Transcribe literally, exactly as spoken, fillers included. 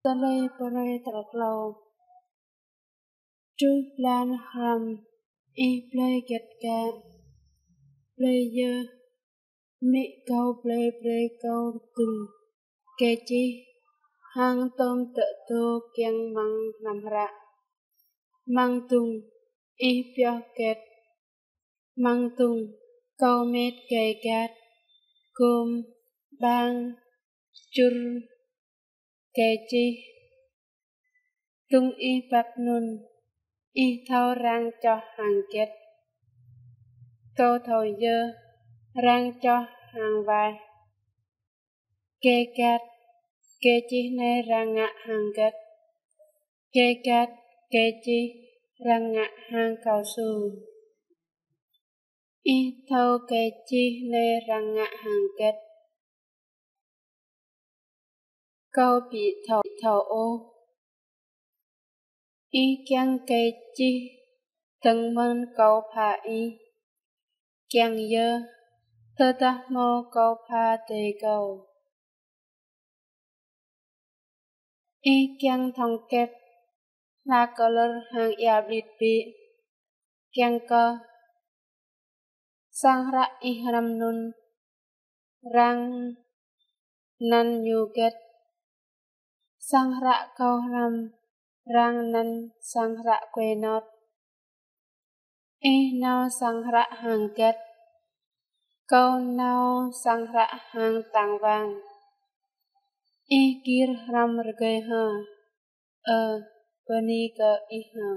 Tơlơi pơrai tal klâo. Truh blan hrăm, ih blơi gĕt gă, blơi yơh, mĭ kâo blơi brơi kâo dŭng gai čih hăng tôm tơdô kiăng amăng hnam hră. Amăng dŭng, ih pioh gĕt. Amăng dŭng, kâo mĕt gai găt, gôm, ƀang, čur, gai čih. Dŭng ih pap anŭn, ih thâo arăng čoh hăng gĕt. Kâo thâo yơh, arăng čoh hăng waih. Gai găt, gai čih anai arăng ngă hăng gĕt. Gai găt, gai čih arăng ngă hăng cao su. Ih thâo gai čih anai arăng ngă hăng gĕt. Kâo ƀu thâo, thâo ôh. Ih kiăng gai čih dơ̆ng mơ̆n kâo pha ih. Kiăng yơh, tơdah hmâo kâo pha adơi kâo. Ih kiăng thŏng kĕp hla kơlơr hăng ia blit ƀiă. Kiăng kơ sang hră ih hrăm anŭn arăng anăn ñu gĕt. Sang hră kâo hrăm arăng anăn sang hră Quê Nốt. Ih nao sang hră hăng gĕt. Kâo nao sang hră hăng Tăng Wang. Ih gir hrăm rơgơi hă? Ơ, bơni kơ ih hă.